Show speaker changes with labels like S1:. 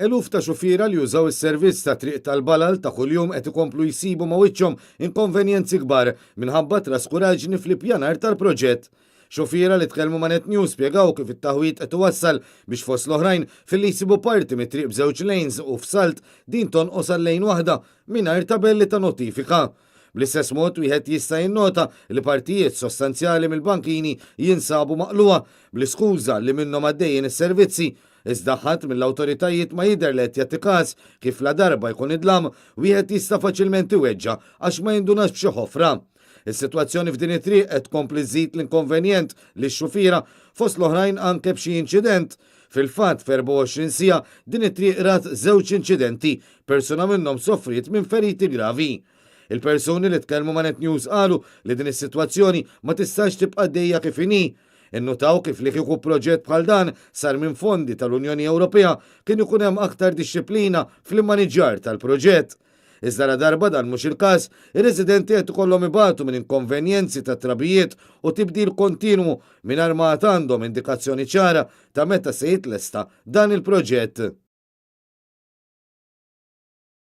S1: Eluf ta' xufiera li jużaw is-servizz ta' Triq tal-Balal ta' kuljum qed ikomplu jsibu ma' wiċċhom inkonvenjenzi kbar minħabba traskuraġni fl-ippjanar tal-proġett. Xufiera li tkellmu ma' Net News spjegaw kif it-taħwid qed iwassal biex fost l-oħrajn filli jsibu parti mit-triq b'żewġ lanes u f'salt din tonqos għal lane waħda mingħajr tabelli ta' notifika. Bl-istess mod wieħed jista' jinnota li partijiet sostanzjali mill-bankini jinsabu maqlugħa bl-iskuża li minnhom għaddejjin is-servizzi, iżda ħadd mill-awtoritajiet ma jidher li qed jagħti każ kif ladarba jkun id-dlam wieħed jista' faċilment iweġġa' għax ma jindunax b'xi ħofra. Is-sitwazzjoni f'din it-triq qed tkompli żżid l-inkonvenjent lix-xufiera fost l-oħrajn anke b'xi inċident. Fil-fatt, f'24 siegħa din it-triq rat żewġ inċidenti, persuna minnhom sofriet minn feriti gravi. Il-persuni li tkellmu ma' Net News qalu li din is-sitwazzjoni ma tistax tibqa' għaddejja kif inhi. Innutaw kif li kieku proġett bħal dan sar minn fondi tal-Unjoni Ewropea kien ikun hemm aktar dixxiplina fl-immaniġġjar tal-proġett. Iżda ladarba dan mhux il-każ, ir-residenti qed ikollhom ibatu minn inkonvenjenzi ta' trabijiet u tibdil kontinwu mingħajr ma għad għandhom indikazzjoni ċara ta' meta se jitlesta dan il-proġett.